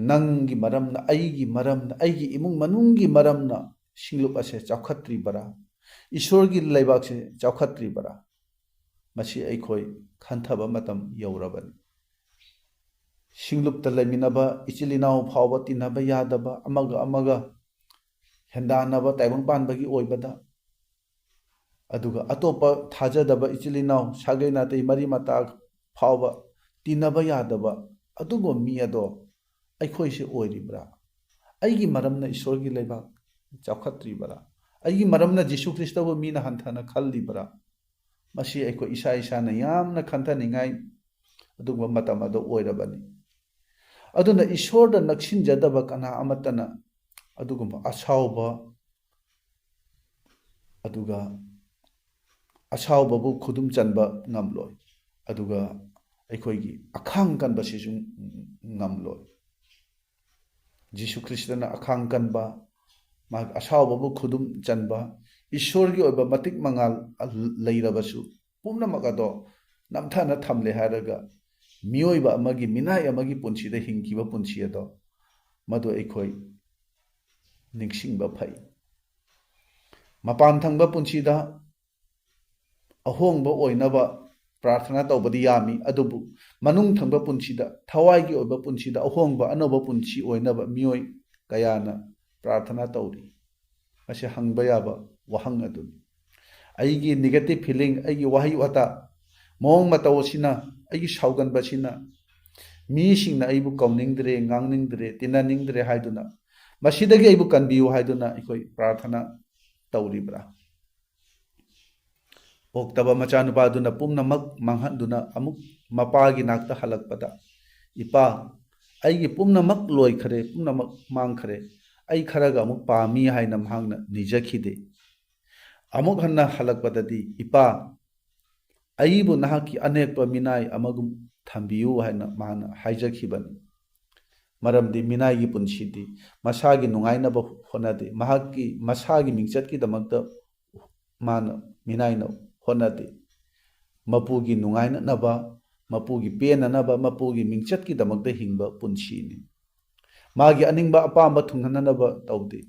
ꯅꯪꯒꯤ ꯃꯔꯝꯅ, ꯑꯩꯒꯤ ꯃꯔꯝꯅ, ꯑꯩꯒꯤ ꯏꯃꯨꯡ ꯃꯅꯨꯡꯒꯤ ꯃꯔꯝꯅ ꯁꯤꯡꯂꯨꯞ ꯑꯁꯦ ꯆꯥꯎꯈꯠꯇ꯭ꯔꯤꯕꯔꯥ? ꯏꯁꯣꯔꯒꯤ ꯂꯩꯕꯥꯛꯁꯦ ꯆꯥꯎꯈꯠꯇ꯭ꯔꯤꯕꯔꯥ? ꯃꯁꯤ ꯑꯩꯈꯣꯏ ꯈꯟꯊꯕ ꯃꯇꯝ ꯌꯧꯔꯕꯅꯤ꯫ ꯁꯤꯡꯂꯨꯞꯇ ꯂꯩꯃꯤꯟꯅꯕ ꯏꯆꯤꯜ ꯏꯅꯥꯎ ꯐꯥꯎꯕ ꯇꯤꯟꯅꯕ ꯌꯥꯗꯕ, ꯑꯃꯒ ꯑꯃꯒ ꯍꯦꯟꯗꯥꯟꯅꯕ ꯇꯥꯏꯕꯪ ꯄꯥꯟꯕꯒꯤ ꯑꯣꯏꯕꯗ, ꯑꯗꯨꯒ ꯑꯇꯣꯞꯄ ꯊꯥꯖꯗꯕ ꯏꯆꯤꯜ ꯏꯅꯥꯎ, ꯁꯥꯒꯩ ꯅꯥꯇꯩ, ꯃꯔꯤ ꯃꯇꯥ ꯐꯥꯎꯕ ꯇꯤꯟꯅꯕ ꯌꯥꯗꯕ ꯑꯗꯨꯒꯨꯝꯕ ꯃꯤ ꯑꯗꯣ ꯑꯩꯈꯣꯏꯁꯦ ꯑꯣꯏꯔꯤꯕ꯭ꯔꯥ? ꯑꯩꯒꯤ ꯃꯔꯝꯅ ꯏꯁꯣꯔꯒꯤ ꯂꯩꯕꯥꯛ ꯆꯥꯎꯈꯠꯇ꯭ꯔꯤꯕꯔꯥ? ꯑꯩꯒꯤ ꯃꯔꯝꯅ ꯖꯤꯁꯨ ꯈ꯭ꯔꯤꯁꯇꯕꯨ ꯃꯤꯅ ꯍꯟꯊꯅ ꯈꯜꯂꯤꯕꯔꯥ? ꯃꯁꯤ ꯑꯩꯈꯣꯏ ꯏꯁꯥ ꯏꯁꯥꯅ ꯌꯥꯝꯅ ꯈꯟꯊꯅꯤꯡꯉꯥꯏ ꯑꯗꯨꯒꯨꯝꯕ ꯃꯇꯝ ꯑꯗꯨ ꯑꯣꯏꯔꯕꯅꯤ꯫ ꯑꯗꯨꯅ ꯏꯁꯣꯔꯗ ꯅꯛꯁꯤꯟꯖꯗꯕ ꯀꯅꯥ ꯑꯃꯠꯇꯅ ꯑꯗꯨꯒꯨꯝꯕ ꯑꯁꯥꯎꯕ, ꯑꯗꯨꯒ ꯑꯁꯥꯎꯕꯕꯨ ꯈꯨꯗꯨꯝ ꯆꯟꯕ ꯉꯝꯂꯣꯏ, ꯑꯗꯨꯒ ꯑꯩꯈꯣꯏꯒꯤ ꯑꯈꯥꯡ ꯀꯟꯕꯁꯤꯁꯨ ꯉꯝꯂꯣꯏ꯫ ꯖꯤꯁꯨ ꯈ꯭ꯔꯤꯁꯇꯅ ꯑꯈꯥꯡ ꯀꯟꯕ, ꯃꯍꯥꯛ ꯑꯁꯥꯎꯕꯕꯨ ꯈꯨꯗꯨꯝ ꯆꯟꯕ, ꯏꯁꯣꯔꯒꯤ ꯑꯣꯏꯕ ꯃꯇꯤꯛ ꯃꯉꯥꯜ ꯂꯩꯔꯕꯁꯨ ꯄꯨꯝꯅꯃꯛ ꯑꯗꯣ ꯅꯝꯊꯅ ꯊꯝꯂꯦ ꯍꯥꯏꯔꯒ ꯃꯤꯑꯣꯏꯕ ꯑꯃꯒꯤ, ꯃꯤꯅꯥꯏ ꯑꯃꯒꯤ ꯄꯨꯟꯁꯤꯗ ꯍꯤꯡꯈꯤꯕ ꯄꯨꯟꯁꯤ ꯑꯗꯣ ꯃꯗꯨ ꯑꯩꯈꯣꯏ ꯅꯤꯡꯁꯤꯡꯕ ꯐꯩ꯫ ꯃꯄꯥꯟ ꯊꯪꯕ ꯄꯨꯟꯁꯤꯗ ꯑꯍꯣꯡꯕ ꯑꯣꯏꯅꯕ ꯄ꯭ꯔꯥꯔꯊꯅꯥ ꯇꯧꯕꯗꯤ ꯌꯥꯝꯃꯤ, ꯑꯗꯨꯕꯨ ꯃꯅꯨꯡ ꯊꯪꯕ ꯄꯨꯟꯁꯤꯗ, ꯊꯋꯥꯏꯒꯤ ꯑꯣꯏꯕ ꯄꯨꯟꯁꯤꯗ ꯑꯍꯣꯡꯕ, ꯑꯅꯧꯕ ꯄꯨꯟꯁꯤ ꯑꯣꯏꯅꯕ ꯃꯤꯑꯣꯏ ꯀꯌꯥꯅ ꯄ꯭ꯔꯥꯔꯊꯅꯥ ꯇꯧꯔꯤ꯫ ꯃꯁꯤ ꯍꯪꯕ ꯌꯥꯕ ꯋꯥꯍꯪ ꯑꯗꯨꯅꯤ꯫ ꯑꯩꯒꯤ negative feeling, ꯑꯩꯒꯤ ꯋꯥꯍꯩ ꯋꯥꯇꯥ, ꯃꯑꯣꯡ ꯃꯇꯧ ꯑꯁꯤꯅ, ꯑꯩꯒꯤ ꯁꯥꯎꯒꯟꯕꯁꯤꯅ ꯃꯤꯁꯤꯡꯅ ꯑꯩꯕꯨ ꯀꯧꯅꯤꯡꯗ꯭ꯔꯦ, ꯉꯥꯡꯅꯤꯡꯗ꯭ꯔꯦ, ꯇꯤꯟꯅꯅꯤꯡꯗ꯭ꯔꯦ ꯍꯥꯏꯗꯨꯅ, ꯃꯁꯤꯗꯒꯤ ꯑꯩꯕꯨ ꯀꯟꯕꯤꯌꯨ ꯍꯥꯏꯗꯨꯅ ꯑꯩꯈꯣꯏ ꯄ꯭ꯔꯥꯔꯊꯅꯥ ꯇꯧꯔꯤꯕ꯭ꯔꯥ? ꯄꯣꯛꯇꯕ ꯃꯆꯥꯅꯨꯄꯥ ꯑꯗꯨꯅ ꯄꯨꯝꯅꯃꯛ ꯃꯥꯡꯍꯟꯗꯨꯅ ꯑꯃꯨꯛ ꯃꯄꯥꯒꯤ ꯅꯥꯛꯇ ꯍꯜꯂꯛꯄꯗ, "ꯏꯄꯥ, ꯑꯩꯒꯤ ꯄꯨꯝꯅꯃꯛ ꯂꯣꯏꯈꯔꯦ, ꯄꯨꯝꯅꯃꯛ ꯃꯥꯡꯈꯔꯦ, ꯑꯩ ꯈꯔꯒ ꯑꯃꯨꯛ ꯄꯥꯝꯃꯤ" ꯍꯥꯏꯅ ꯃꯍꯥꯛꯅ ꯅꯤꯖꯈꯤꯗꯦ꯫ ꯑꯃꯨꯛ ꯍꯟꯅ ꯍꯜꯂꯛꯄꯗꯗꯤ, "ꯏꯄꯥ, "ꯑꯩꯕꯨ ꯅꯍꯥꯛꯀꯤ ꯑꯅꯦꯛꯄ ꯃꯤꯅꯥꯏ ꯑꯃꯒꯨꯝ ꯊꯝꯕꯤꯌꯨ" ꯍꯥꯏꯅ ꯃꯥꯅ ꯍꯥꯏꯖꯈꯤꯕꯅꯤ꯫ ꯃꯔꯝꯗꯤ ꯃꯤꯅꯥꯏꯒꯤ ꯄꯨꯟꯁꯤꯗꯤ ꯃꯁꯥꯒꯤ ꯅꯨꯡꯉꯥꯏꯅꯕ ꯍꯣꯠꯅꯗꯦ, ꯃꯍꯥꯛꯀꯤ ꯃꯁꯥꯒꯤ ꯃꯤꯡꯆꯠꯀꯤꯗꯃꯛꯇ ꯃꯥꯅ, ꯃꯤꯅꯥꯏꯅ ꯍꯣꯠꯅꯗꯦ꯫ ꯃꯄꯨꯒꯤ ꯅꯨꯡꯉꯥꯏꯅꯅꯕ, ꯃꯄꯨꯒꯤ ꯄꯦꯟꯅꯅꯕ, ꯃꯄꯨꯒꯤ ꯃꯤꯡꯆꯠꯀꯤꯗꯃꯛꯇ ꯍꯤꯡꯕ ꯄꯨꯟꯁꯤꯅꯤ꯫ ꯃꯥꯒꯤ ꯑꯅꯤꯡꯕ ꯑꯄꯥꯝꯕ ꯊꯨꯡꯍꯟꯅꯅꯕ ꯇꯧꯗꯦ꯫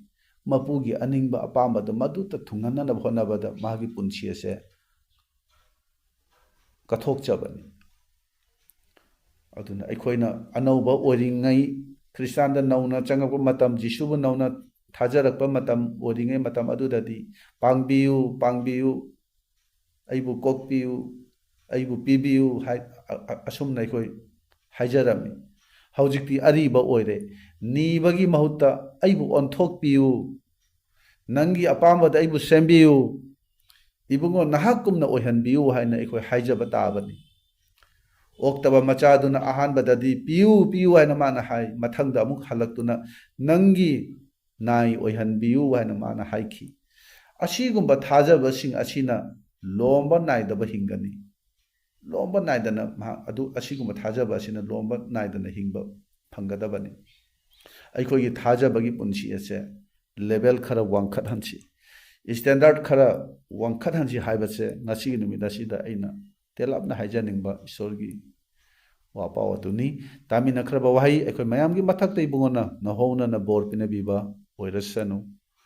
ꯃꯄꯨꯒꯤ ꯑꯅꯤꯡꯕ ꯑꯄꯥꯝꯕꯗꯨ ꯃꯗꯨꯇ ꯊꯨꯡꯍꯟꯅꯅꯕ ꯍꯣꯠꯅꯕꯗ ꯃꯥꯒꯤ ꯄꯨꯟꯁꯤ ꯑꯁꯦ ꯀꯠꯊꯣꯛꯆꯕꯅꯤ꯫ ꯑꯗꯨꯅ ꯑꯩꯈꯣꯏꯅ ꯑꯅꯧꯕ ꯑꯣꯏꯔꯤꯉꯩ, ꯈ꯭ꯔꯤꯁꯇꯥꯟꯗ ꯅꯧꯅ ꯆꯪꯉꯛꯄ ꯃꯇꯝ, ꯖꯤꯁꯨꯕꯨ ꯅꯧꯅ ꯊꯥꯖꯔꯛꯄ ꯃꯇꯝ ꯑꯣꯏꯔꯤꯉꯩ ꯃꯇꯝ ꯑꯗꯨꯗꯗꯤ, "ꯄꯥꯡꯕꯤꯌꯨ, ꯄꯥꯡꯕꯤꯌꯨ, ꯑꯩꯕꯨ ꯀꯣꯛꯄꯤꯌꯨ, ꯑꯩꯕꯨ ꯄꯤꯕꯤꯌꯨ" ꯍꯥꯏ, ꯑ-, ꯑ-, ꯑꯁꯨꯝꯅ ꯑꯩꯈꯣꯏ ꯍꯥꯏꯖꯔꯝꯃꯤ꯫ ꯍꯧꯖꯤꯛꯇꯤ ꯑꯔꯤꯕ ꯑꯣꯏꯔꯦ꯫ ꯅꯤꯕꯒꯤ ꯃꯍꯨꯠꯇ "ꯑꯩꯕꯨ ꯑꯣꯟꯊꯣꯛꯄꯤꯌꯨ, ꯅꯪꯒꯤ ꯑꯄꯥꯝꯕꯗ ꯑꯩꯕꯨ ꯁꯦꯝꯕꯤꯌꯨ, ꯏꯕꯨꯡꯉꯣ, ꯅꯍꯥꯛꯀꯨꯝꯅ ꯑꯣꯏꯍꯟꯕꯤꯌꯨ" ꯍꯥꯏꯅ ꯑꯩꯈꯣꯏ ꯍꯥꯏꯖꯕ ꯇꯥꯕꯅꯤ꯫ ꯑꯣꯛꯇꯕ ꯃꯆꯥꯗꯨꯅ ꯑꯍꯥꯟꯕꯗꯗꯤ "ꯄꯤꯌꯨ, ꯄꯤꯌꯨ" ꯍꯥꯏꯅ ꯃꯥꯅ ꯍꯥꯏ, ꯃꯊꯪꯗ ꯑꯃꯨꯛ ꯍꯜꯂꯛꯇꯨꯅ "ꯅꯪꯒꯤ ꯅꯥꯏ ꯑꯣꯏꯍꯟꯕꯤꯌꯨ" ꯍꯥꯏꯅ ꯃꯥꯅ ꯍꯥꯏꯈꯤ꯫ ꯑꯁꯤꯒꯨꯝꯕ ꯊꯥꯖꯕꯁꯤꯡ ꯑꯁꯤꯅ ꯂꯣꯝꯕ ꯅꯥꯏꯗꯕ ꯍꯤꯡꯒꯅꯤ꯫ ꯂꯣꯝꯕ ꯅꯥꯏꯗꯅ ꯃꯍꯥꯛ ꯑꯗꯨ, ꯑꯁꯤꯒꯨꯝꯕ ꯊꯥꯖꯕ ꯑꯁꯤꯅ ꯂꯣꯝꯕ ꯅꯥꯏꯗꯅ ꯍꯤꯡꯕ ꯐꯪꯒꯗꯕꯅꯤ꯫ ꯑꯩꯈꯣꯏꯒꯤ ꯊꯥꯖꯕꯒꯤ ꯄꯨꯟꯁꯤ ꯑꯁꯦ ꯂꯦꯚꯦꯜ ꯈꯔ ꯋꯥꯡꯈꯠꯍꯟꯁꯤ, ꯁ꯭ꯇꯦꯟꯗꯔꯠ ꯈꯔ ꯋꯥꯡꯈꯠꯍꯟꯁꯤ ꯍꯥꯏꯕꯁꯦ ꯉꯁꯤꯒꯤ ꯅꯨꯃꯤꯠ ꯑꯁꯤꯗ ꯑꯩꯅ ꯇꯦꯜꯂꯞꯅ ꯍꯥꯏꯖꯅꯤꯡꯕ ꯏꯁꯣꯔꯒꯤ ꯋꯥꯄꯥꯎ ꯑꯗꯨꯅꯤ꯫ ꯇꯥꯃꯤꯟꯅꯈ꯭ꯔꯕ ꯋꯥꯍꯩ ꯑꯩꯈꯣꯏ ꯃꯌꯥꯝꯒꯤ ꯃꯊꯛꯇ ꯏꯕꯨꯡꯉꯣꯅ ꯅꯧꯍꯧꯅꯅ ꯕꯣꯔ ꯄꯤꯅꯕꯤꯕ ꯑꯣꯏꯔꯁꯅꯨ꯫